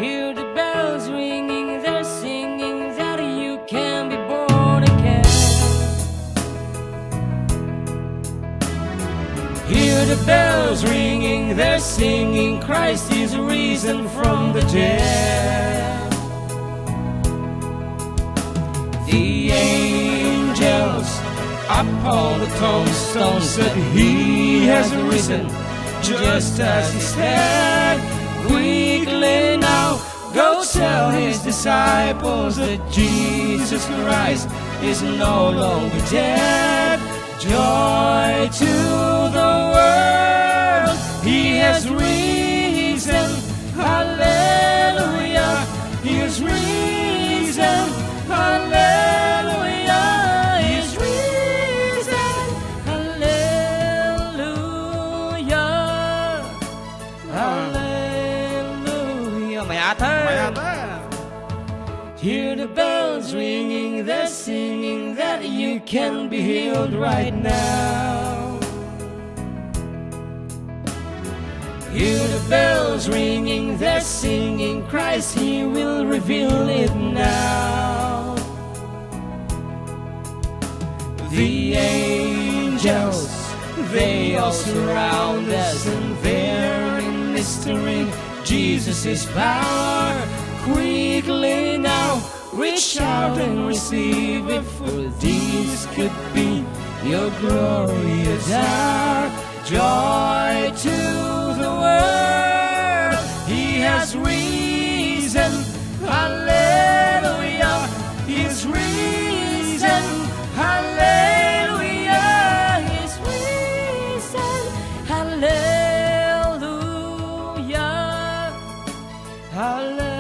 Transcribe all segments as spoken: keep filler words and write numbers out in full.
Hear the bells ringing, they're singing that you can be born again. Hear the bells ringing, they're singing, Christ is risen from the dead. The angels upon the tombstone said, "He has risen, just as he said." Quickly now, go tell his disciples that Jesus Christ is no longer dead. Joy to the world, he has risen. Hallelujah, he is risen. Hallelujah, he is risen. Hallelujah. Hallelujah. Mayatan. Mayatan. Hear the bells ringing, they're singing that you can be healed right now. Hear the bells ringing, they're singing, Christ, he will reveal it now. The angels, they all surround us, and there in mystery, Jesus is power. Quickly now, reach out and receive it, for this could be your glorious hour. Joy to the world, he has risen. Hallelujah, he's risen. Hallelujah, he's risen. Hallelujah. Hallelujah.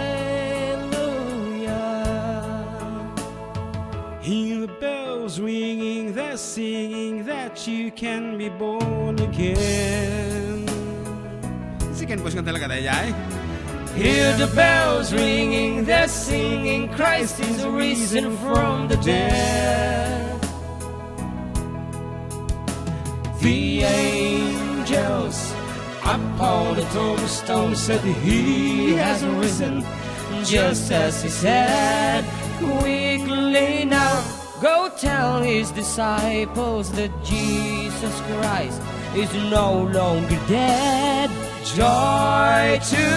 Hear the bells ringing, they're singing that you can be born again. Si Ken Boss nga talaga tayo, ay? Hear the bells ringing, they're singing, Christ is risen from the dead. The angels upon the tombstone said, "He has risen, just as he said." Quickly now, go tell his disciples that Jesus Christ is no longer dead. Joy to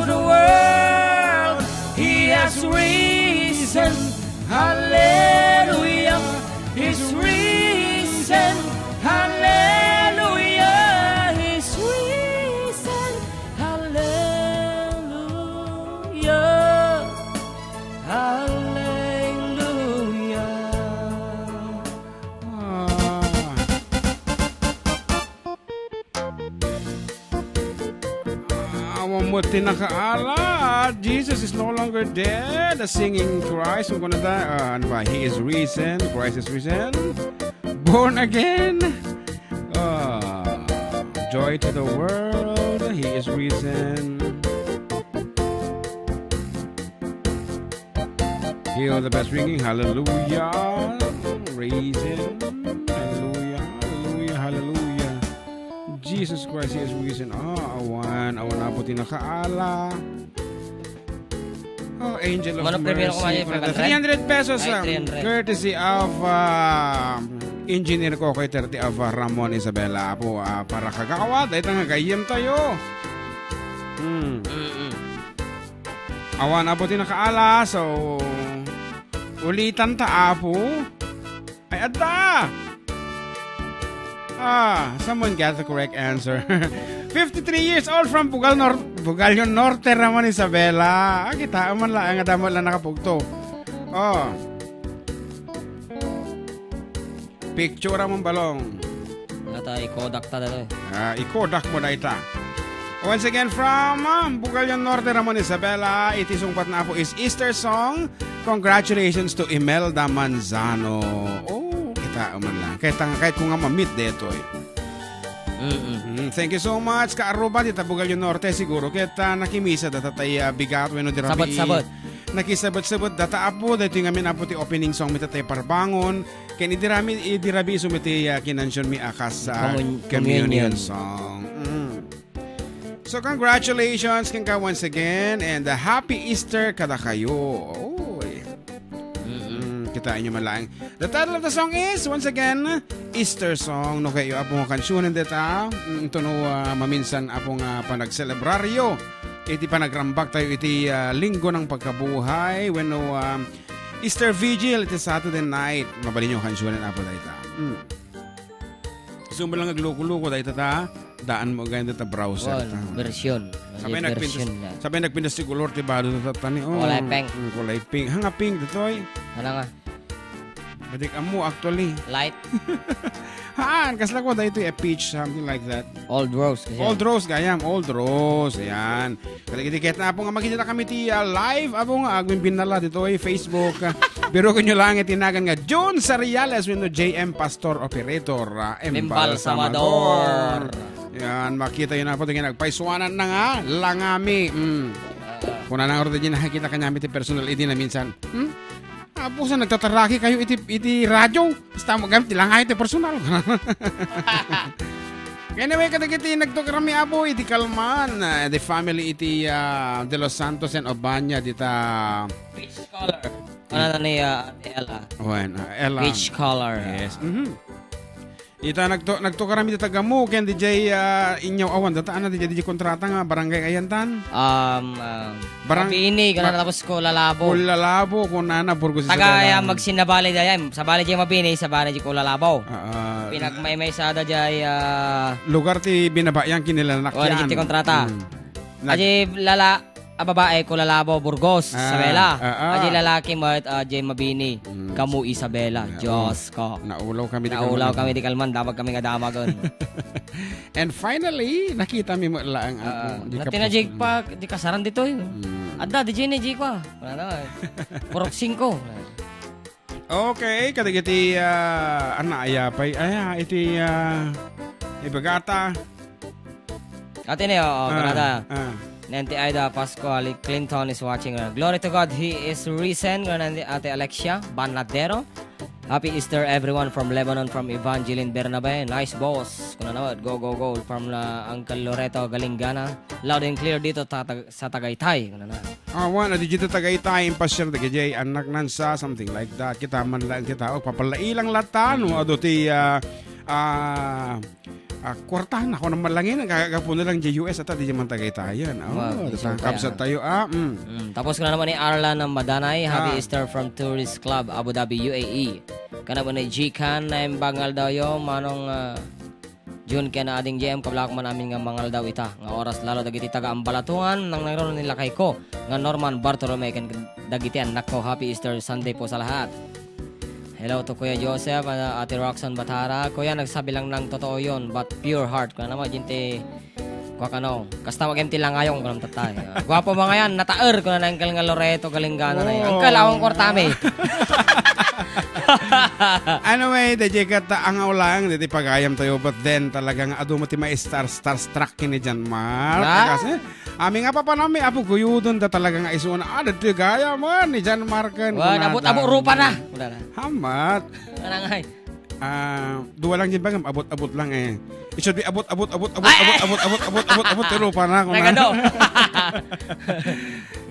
the world, he has risen. Hallelujah, he's risen. Hallelujah, he's risen. Hallelujah. Hallelujah. Ah. Ah, awan met ti nakaala. Jesus is no longer dead. The singing Christ. Kung kuna ta, ah, ano ba? He is risen. Christ is risen. Born again. Ah, joy to the world. He is risen. Hear the bells ringing, hallelujah, risen, hallelujah, hallelujah, hallelujah. Jesus Christ, he is risen. Ah, awan, awan apo ti nakaala. Oh, angel of mercy. Mano primero kumain yung five hundred? Three hundred pesos, ay, um, three hundred. Courtesy of, um, Engineer Kokoy thirty of, uh, Ramon Isabela. Apo, ah, para kagawad, ay tanga gayem tayo. Hmm. Mm-mm. Awan apo ti nakaala, so ulitan ta, apo. Ay, adda! Ah, someone got the correct answer. Fifty-three years old from Bugal Nor-, Bugalyon Norte, Ramon Isabela. Ah, kita man la, ang damo la nakapugto. Oh. Picture mo balong. Nata, ikodak ta dito eh. Ah, ikodak mo na ita. Once again, from, ah, Bugalyon Norte, Ramon Isabela, iti sungpatna apo is Easter song. Congratulations to Imelda Manzano. Oh, kita man lang. Kahit, kahit ko nga mamit detoy. Mm-mm. Mm, thank you so much, Ka Aruba, dita Bugalyon Norte, siguro. Ket, ah, nakimisa data tay, ah, bigat, wenno dirabi. Sabot-sabot. Nakisabot-sabot data apo, daytoy ngamin apo ti opening song mi tatay parbangon. Ken idirami, idirabi isu mi ti, ah, kinansion mi a kas, ah, commun-, communion, communion song. Mm. So, congratulations kenka once again, and, uh, happy Easter kadakayo. Oy. Mm, kitaenyo man laeng. The title of the song is, once again, Easter song. No kayo, Apo, nga kansionen deta. Mm, ito no, ah, maminsan, Apo, nga panagselebraryo iti panagrambak tayo iti, ah, linggo ng pagkabuhay. Wenno, ah, Easter Vigil iti Saturday night. Mabalin yo kansionen, Apo, dayta. Mm. Sumba lang agluko-luko, dayta ta. Daan mo agayam dita browser Well, ta. Version. Sabay Version nagpintas, na. Sabay nagpintas ti kolor ti bado ta tani. Oh, kulay pink. Mm, kulay pink. Hanga pink ditoy. Ano nga? Badik amo actually. Light. Haan, kasla ko daytoy a peach, something like that. Old rose kasi. Old rose gayam, old rose. Ayan. Kadagiti ket na, Apo, nga makita kami ti, ah, live, Apo, nga agbimbinala ditoy Facebook. Ah, biruken nyo lang iti nagan nga June Sariales wenno J M Pastor Operator, ah, Embalsamador. Embalsamador. Yan, makita yun, Apo, tingin nagpaisuanan na nga, langami. Mm. Kuna na nga rin din nakikita kanyami ti personal, idi na minsan. Hmm? Apo, sa nagtataraki kayo iti, iti radyo? Basta mo gamit, ilangayo ti personal. Anyway, kadagiti nagtukarami, Apo, iti kalman, ah, the family iti, ah, De Los Santos and Obanya dita. Peach color. Ano na ni, ah, Ate Ella? Wen, ah, Ella. Peach color. Yes. Mhm. Ita nagtu-, nagtukarami dita Gamu, ken D J, ah, Inyaw awan, data, ano, D J, D J Kontrata nga, barangay ayantan? Um, um, Barang-, Mabini, kana ba-, tapos Kulalabo. Kulalabo, kunana, Burgos Isabela. Taga, ah, magsinabali dayam. Sabali di Mabini, sabali di Kulalabo. Ah, ah. Pinagmaymaysada di, ah, lugar ti binabayan kinilanak Kuan, yan. Di ti Kontrata. Mm. Nag- Adi lala, a babae, Kulalabo, Burgos, Ah, Isabela. Ah, ah. Adi lalaki met, ah, di Mabini. Mm. Gamu, Isabela. Ah, Diyos ko. Naulaw kami di Naulaw Kalman. Kami di Kalman, damag kami nga damagen. And finally, nakita mi met laeng, Apo, di natina kapos-, jig pa, di kasaran ditoy. Mm. Adda, di jay ni jig pa. Wala na, eh. Purok singko. Okay, kadagiti, ah, ana, aya pay, aya, iti, ah, ibagata. Ati ni, oo, Ah, kanada. Ah. Nanti Aida Pascual Clinton is watching. Glory to God, He is risen. Kanada, Ate Alexia Banadero. Happy Easter, everyone, from Lebanon, from Evangeline Bernabe. Nice, boss. Kuna naman, go, go, go. From la Uncle Loreto Galingana. Loud and clear dito ta-, tag-, sa Tagaytay. Kuna na. Awan, adi dito Tagaytay, impasiar dagiti anak nansa, something like that. Kita man lang, kita, oh, papalailang latan, no? Mm. Adu ti, ah, ah, ah, kwartahan ako ng malangin, ang gagapo na lang di U S, ata di man Tagaytayan. Oh, Wow, di isang kabsat kaya. Tayo, ah, mm. Mm, tapos ko na naman ni Arla ng Madanay, Happy Ah. Easter from Tourist Club, Abu Dhabi, U A E. Kana ba ni Jikan na imbangal daw yo, manong, ah, June ken Ading J M, kablak man amin nga mangaldaw ita nga oras, lalo dagiti taga Ambalatungan, nang nangron ni lakay ko nga Norman Bartolome ken dagiti annakko. Happy Easter Sunday po sa lahat. Hello to Kuya Joseph, uh, Ate Roxanne Batara. Kuya, nagsabi lang ng totoo yun, but pure heart. Kuna naman, jinti, kwa kano, kasta magem ti langayong, kunam tatay. Ah, guwapo mga yan, nataer, kuna na Uncle nga Loreto, Galingana na yan. Oh. Uncle, awang kwartami. Anyway, D J ket, ah, ang aulang, diti pagayam tayo, but then talagang adu mo ti ma-star, starstruck kini Jan Mark. Ah? Kasi, ami nga papanami, apo guyudon da talaga nga isuon. Ah, dito gaya mo ni Jan Mark. Wan, kunada. Abot-abot rupa na. Wala na. Hamat. Anangay. Ah, duwa lang din bagam, abot-abot lang eh. It should be abot, abot, abot, abot, Ay, abot, ay. Abot, abot, abot, abot, abot, ti rupa na, kuna. Nagado.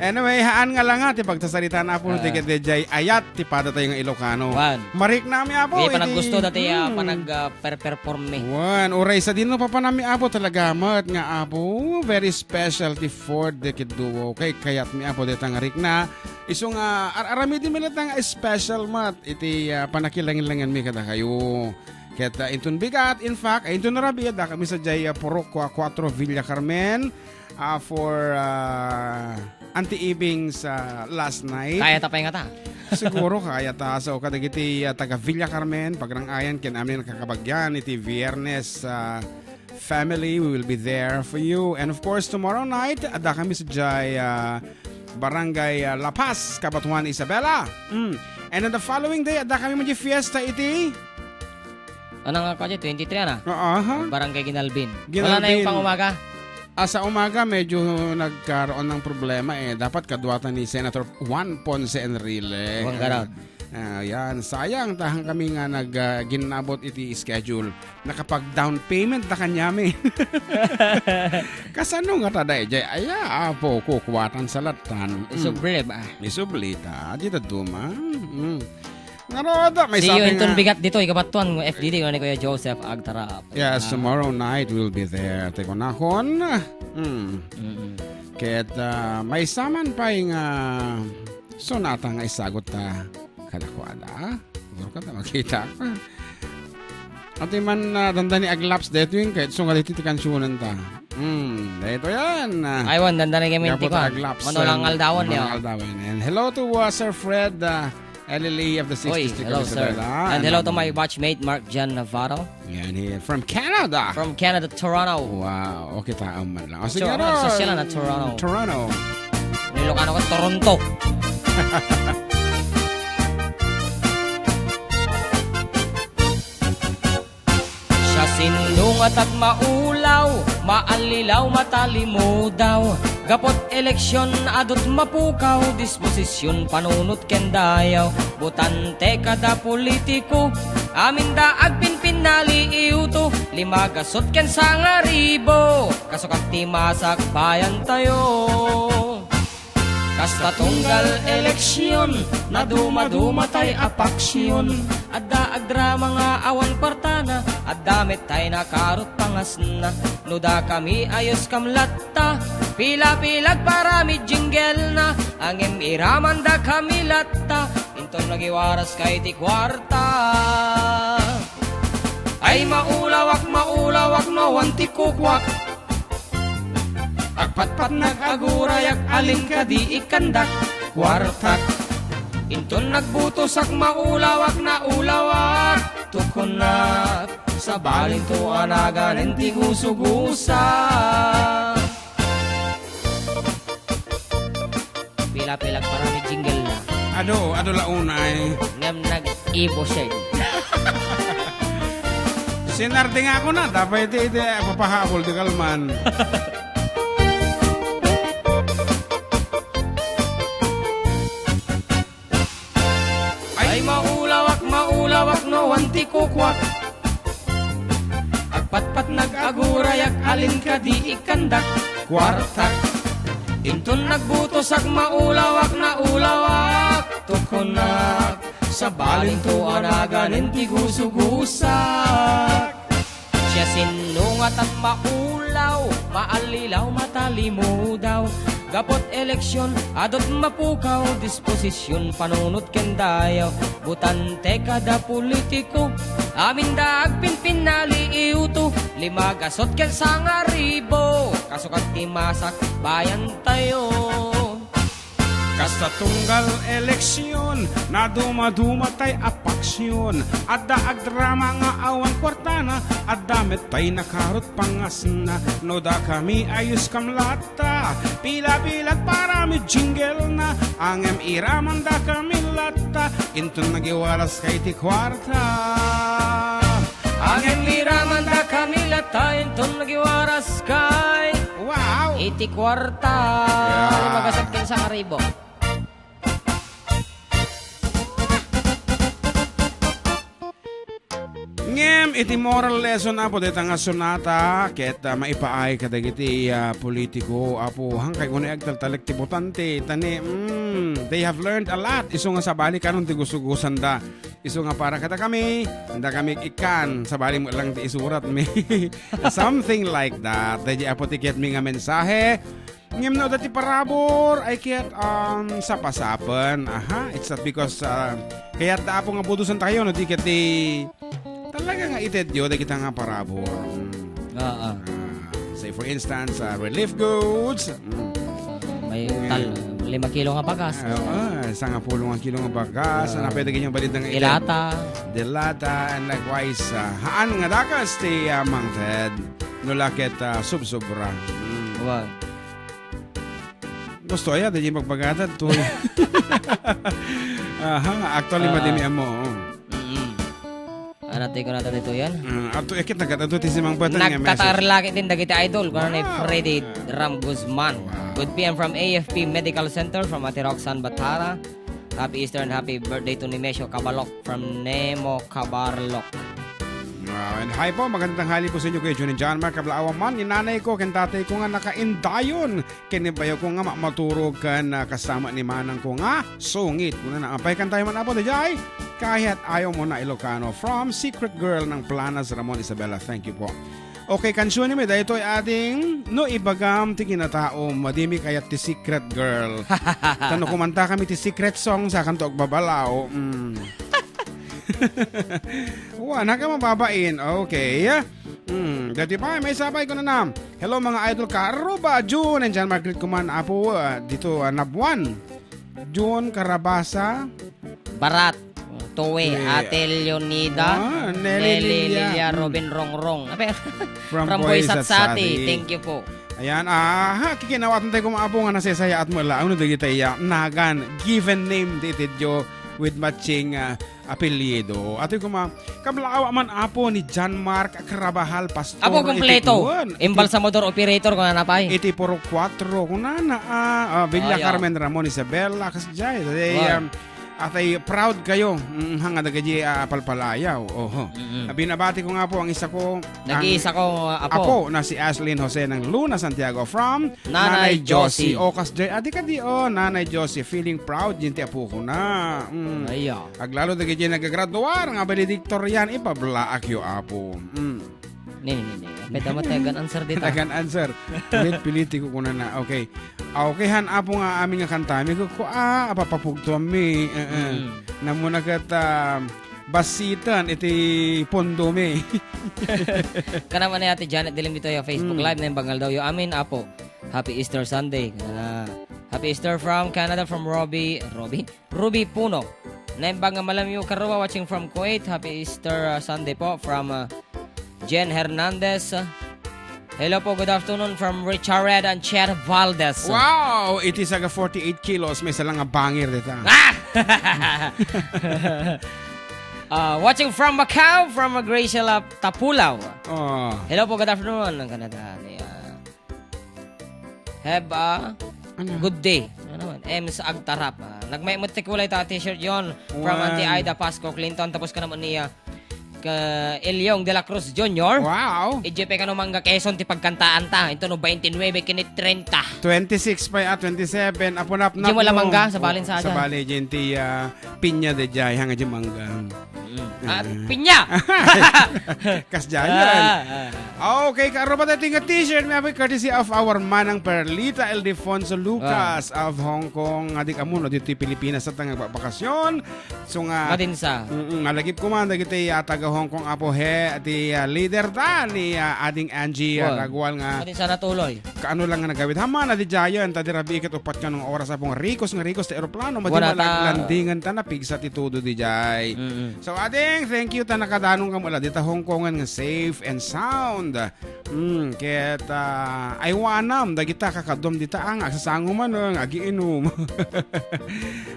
Anyway, haan nga lang nga, ti pagsasarita na po, Ah. Ti ket di jay ayat, ti pada tayo nga Ilocano. Wan. Marik nami, apo, Di iti panaggusto, dati, ah, Hmm. panag, ah, per-, perform mi. Wan, uray sa dino, papanami, apo, talaga, mat nga, apo, very special ti Ford, the kid duo. Kay kayat mi, apo, detang rikna. Isu nga, ar-, aramidin mi latta nga special, mat, iti, ah, panakilangilangan mi kadakayo. Ket, ah, inton bigat, in fact, ay inton rabiat, da kami sa jay, ah, Purok Kua-, Cuatro Villa Carmen, ah, for, ah, Auntie Ibing sa last night. Kaya ta pay nga ta. Siguro kaya ta. So, kadagiti, ah, taga Villa Carmen, pagrangayan, ken amin nakakabagyan iti Viernes, ah, family, we will be there for you. And of course, tomorrow night, adda kami sa jay, ah, Barangay, ah, La Paz, Cabatuan, Isabela. Mm. And then the following day, adda kami man jay fiesta iti Ano nga kadi? Twenty-three, ana? Oo, aha. Barangay Ginalbin. Wala na yung Ginalbin. Pang-umaga? Ah, sa umaga, medyo nagkaroon ng problema, eh. Dapat kaduatan ni Senator Juan Ponce Enrile. Juan Garod. Ah, yan. Sayang, tahan kami nga nag, ah, ginnabot iti schedule. Nakapag-down payment ta kaniami. Kasano nga ta daydiay? Aya, apo, kukuatan sa latan. Mm. Isubli ba? Isubli ta. Di ta duma. Mm. Ngarud, may See you sabi inton nga bigat ditoy, kapatuan nga F D D, ni Kuya Joseph Agtarap. Yes, Ah. tomorrow night we'll be there. Te kunakon. Mm. Mm-mm. Ket, ah, maysa man pay nga sonata nga isagut ta kadakuada. Siguro ka ta makita. Ati man, ah, dandani aglaps daytoy, ket isu nga daytoy ti kansionanta. Hmm, daytoy yan. Aywan, dandani kami Gapu ti ta kwan. Aglaps, Manolang um, Aldawan, Manolang yo. Aldawan. And hello to, uh, Sir Fred, uh, L L E of the sixth Oy, District of hello, sir. Isabela. And hello to And, my um, batchmate, Mark John Navarro. Yan, he, from Canada. From Canada, Toronto. Wow, okay, taon man lang. O, sige, Toronto, ano? Sosyalan na Toronto. Toronto. Ilocano ko, Toronto. Siasino nga tat maulaw, maallilaw, matalimudaw. Gaput eleksion, adut mapukaw, disposision, panunot ken dayaw. Butante kada politiko, aminda agpinpinnali, iuto, lima gasut ken sangaribo. Kasukat ti masakbayan tayo. Kasta tunggal eleksion, naduma-duma tay a paksion. Adda agdrama nga awan kuartana, adda met tay nakarot pangasna. No dakami ayos kam latta, pila-pila agparami jingle na. Ngem iraman dakami latta, inton nagiwaras kay ti kuarta. Ay maulawak, maulawak, no awan ti kukuak. Agpatpatnak, agurayak, alin kadi ikkandak, kuartak. Inton nagbutosak, maulawak, naulawak, tukonnak. Sabalinto a naganen ti gusugusak. Pila-pila agparami jingle na. Adu, adu la unay. Ngem nag-ibo siya. Sinardingakon na, tapay iti, iti, papahabol ti kalman. Ay, maulawak, maulawak, no awan ti kukuak. Agpatpatnak, agurayak, alin kadi ikkandak, kuartak. Inton nagbutosak, maulawak, naulawak, tukonnak. Sabalinto a naganen ti gusugusak. Siasino nga tat maulaw, maallilaw, matalimudaw. Gaput eleksion, adut mapukaw, disposision, panunot ken dayaw. Butante kada politiko, aminda agpinpinnali, iuto, lima gasut ken sangaribo. Kasukat ti masakbayan tayo. Kasta tunggal eleksion, naduma-duma tay a paksion. Adda agdrama nga awan kuartana, adda met tay nakarot pangasna. No dakami ayos kam latta, pila-pila agparami jingle na. Ngem iraman dakami latta, inton nagiwaras kay ti kuarta. Ngem iraman dakami latta, inton nagiwaras kay Wow! Iti kuarta, Yeah. lima gasut ken sangaribo. Ngem iti moral lesson, Apo, dayta nga sonata, ket, ah, maipaay kadagiti, ah, politiko, Apo, haankayo nga agtaltalek ti botante, ta ni, mm, they have learned a lot. Isu nga sabali kanon ti gusugusanna. Isu nga para kadakami, dakami ikkan, sabali met lang ti isuratmi. Something like that. Daydi, Apo, ti kayatmi nga mensahe. Ngem no adda ti parabur, ay ket, um, sapasapen. Aha, it's not because, uh, kayat da, Apo, nga budosentayo, no di ket ti talaga nga itedyo dagita nga parabur. Mm. Ah, ah. Ah, say for instance, uh, relief goods. Mm. May tal-, lima kilo nga bagas. Ah, ah, sangapulo nga kilo nga bagas. Ah. Ano pwede kayong balita nga ited? Dilata. Dilata, and likewise, uh, haan nga dakas ti, uh, mangted. No la ket, uh, subsobra. Mm. Wow. Gusto aya, di magpagatan to. Aha, actually, Ah. madimi amo, oh. Mm-mm. Ano, ti kunata dito yan? Mm, ato, ikit na katato ti simang batan nga message. Nagtatarlaki din dagiti idol. Kuno ni Wow. Freddy Ram Guzman. Wow. Good P M from A F P Medical Center from Ate Roxanne Batara. Happy Easter and happy birthday to Nemesio Cabalok from Nemo Cabarlok. Ah, and hi po, magandang tanghali po sa inyo, Kuya Jun and John Mark. Kablaawan man, ni nanay ko, ken tatay ko nga nakaindayon. Ken ni bayo ko nga ma-, maturog ken, ah, kasama ni manang ko nga sungit. Kuna na, apay kan tayo man, Apo, dayjay? Kahit ayaw mo na Ilocano. From Secret Girl ng Planas, Ramon Isabela. Thank you po. Okay, kansyoni mi, daytoy ading, no, ibagam ti kinataom, madimi kayat ti Secret Girl. Tano kumanta kami ti secret song, sakanto agbabalaw. Mm. Wa, naka mababain. Okay. Hmm, dati pa, may sabay ko na na. Hello, mga idol ka. Aruba, June, and John Margaret Kuman, Apo, ah, dito, ah, Nabuan. June Carabasa. Barat. Tuwi, Tuwi. Ate Leonida. Ah, Nelly Nelly Lilia. Lilia, Hmm. Robin Rongrong. Ape, From from Boy Boy Satsati. Satsati. Thank you po. Ayan, ah, ha, kikinawatan tayo kung maapo nga nasesayaat mo la. Ano dagiti iya? Nagan, given name ti itidyo with matching, ah, apelyido. Atoy kuma, kablaaw man apo ni John Mark Carabajal Pastor Apo kompleto. iti kuwan. Iti Embalsamador operator ko na napay. Iti Purok Kuatro, kunana, ah, ah, Villa Ayaw. Carmen, Ramon Isabela, kasjay. Dati, Wow. um, atay proud kayo, mm, hanga dagiti, ah, palpalayaw. Oho. Mm-mm. Abinabati ko nga po ang isa ko, Nag-iisa ang ko, ah, apo. apo na si Ashlyn Jose ng Luna Santiago from Nanay Nanay Josie. Josie. O, kasjay, adi kadi, oh, Nanay Josie, feeling proud, yun ti apo ko na. Mm. Ayaw. Aglalo dagiti nagagraduar nga valedictorian, ipablaak yo, Apo. Mm. Ni, ni, ni, ni. Pwede mo tagan answer dito. Tagan answer. Pilit, piliti ko kuna na. Okay. Ah, okay, han, Apo nga amin nga kantami. Ko, ko, ah, apapapugtuan mi. Eh, eh. Mm. Namuna kat, ah, basitan iti pondo mi. Kana man ni Ate Janet Dilim dito yung Facebook Mm. Live na yung bangal daw. Yo, amin, Apo. Happy Easter Sunday. Kana. Happy Easter from Canada, from Robbie. Robbie? Ruby Puno. Naimbag nga malamyo karuba watching from Kuwait. Happy Easter, uh, Sunday po from, uh, Jen Hernandez. Hello po, good afternoon from Richard and Cher Valdez. Wow! It is aga forty-eight kilos. May isa lang nga bangir dita. Ah! Uh, watching from Macau, from Graciela Tapulaw. Oh. Hello po, good afternoon. Ang Canada. Ayan. Have a Ano? good day. Ano naman? Ems Agtarap. Ah, nagmaimot ti kulay ta t-shirt yon. From Wow. Auntie Ida Pasco Clinton. Tapos ka naman niya ka Elyong de la Cruz Junior. Wow. E J P kano mangga Quezon ti pagkantaan ta. Ito no twenty-nine kini treinta. Twenty-six pa, ah, twenty-seven. Apo napnap Di mo lamangga, sa balin sa Sa ajan. bali, Jen, ti, ah, pinya de jay. Hanga di mangga. Mm. Ah, Mm. pinya! Kasdiay. Ah, ah. Okay, karuba tayo nga t-shirt, may apoy courtesy of our manang Perlita Ildefonso Lucas Ah. of Hong Kong. Adik amuno, dito Pilipinas at nga bakasyon. So nga, Madinsa. mm, malagip ko man, dagiti, ah, taga Hong Kong, apo he, ti, ah, leader ta ni, ah, Ading Angie, ah, Wan. Ragual nga Madinsa natuloy. Kaano lang nga nagawid. Haman, adi jayan, ta di rabii ket upat nga nung oras apong rikos nga rikos ti eroplano, madi Wala ta. malaglandingan ta napigsa ti todo di jay. Mm-mm. So, ading, thank you ta nakadanon ka mula dita Hong Kongan nga safe and sound. Mm, ket, ah, aywanam, dagita kakadom dita ang agsasango man, ang agiinom.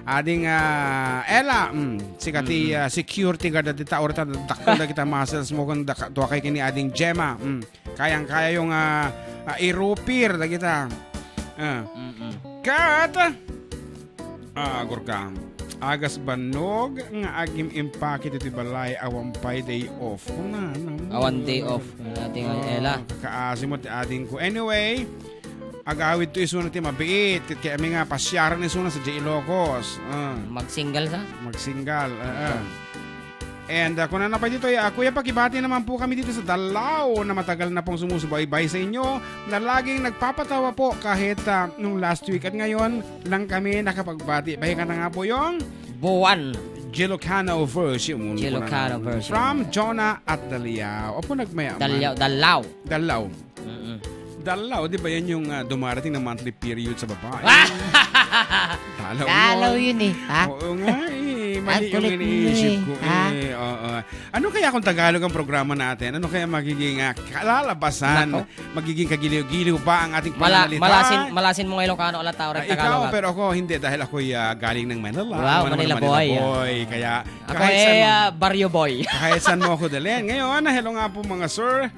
Ading, ah, Ella, mm, sika ti, Mm-mm. ah, security guard dita, orita dakkel dagita muscles mo, kung daka-, tua kay kini ading Gemma, mm. Kayang-kaya yung, ah, ah, irupir dagita. Ah. Mm-mm. Kat, ah, agurka. Agas bannog nga agim-impake iti balay awan pay day off. Kuna, na, Awan day off. Ating Ah, Ella. Kakaasi mo ti ading ko. Anyway, agawid to isuna ti mabiit. Ket kaya mi nga pasiaran isuna sa J Ilocos. Ah. Magsinggal sa? Magsinggal. Ah, ah. And, ah, kung ano pa dito, ah, kuya, pakibati naman po kami dito sa Dalaw na matagal na pong sumusubaybay sa inyo, na laging nagpapatawa po kahit, ah, nung last week at ngayon lang kami nakapagbati. Balikan na nga po yung Buwan. Ilocano version. Ilocano version. From Jonah at Daliao. Opo, nagmaya man. Daliao, Dalaw. Dalaw. Mm-mm. Dalaw, di ba yan yung, ah, dumarating na monthly period sa babae? Dalaw Dalaw yun. yun eh, ha? Oo nga eh. Mali Ang yung kulit mo iniisip eh, ko ha? eh. Oo. Ano kaya kung Tagalog ang programa natin? Ano kaya magiging, ah, kalalabasan? Nako. Magiging kagiliw-giliw ba ang ating Mala-, pananalita? malasin, malasin mo nga Ilocano, ala tao, Ah, ikaw, Tagalog, ah. pero ako hindi dahil ako'y, ah, galing ng Manila. Wow, Ako naman Manila ang Manila boy, ah. boy. Kaya Ako kahit eh, saan mo, ah, barrio boy. kahit saan mo ako dalhin. Ngayon, hello nga po mga sir.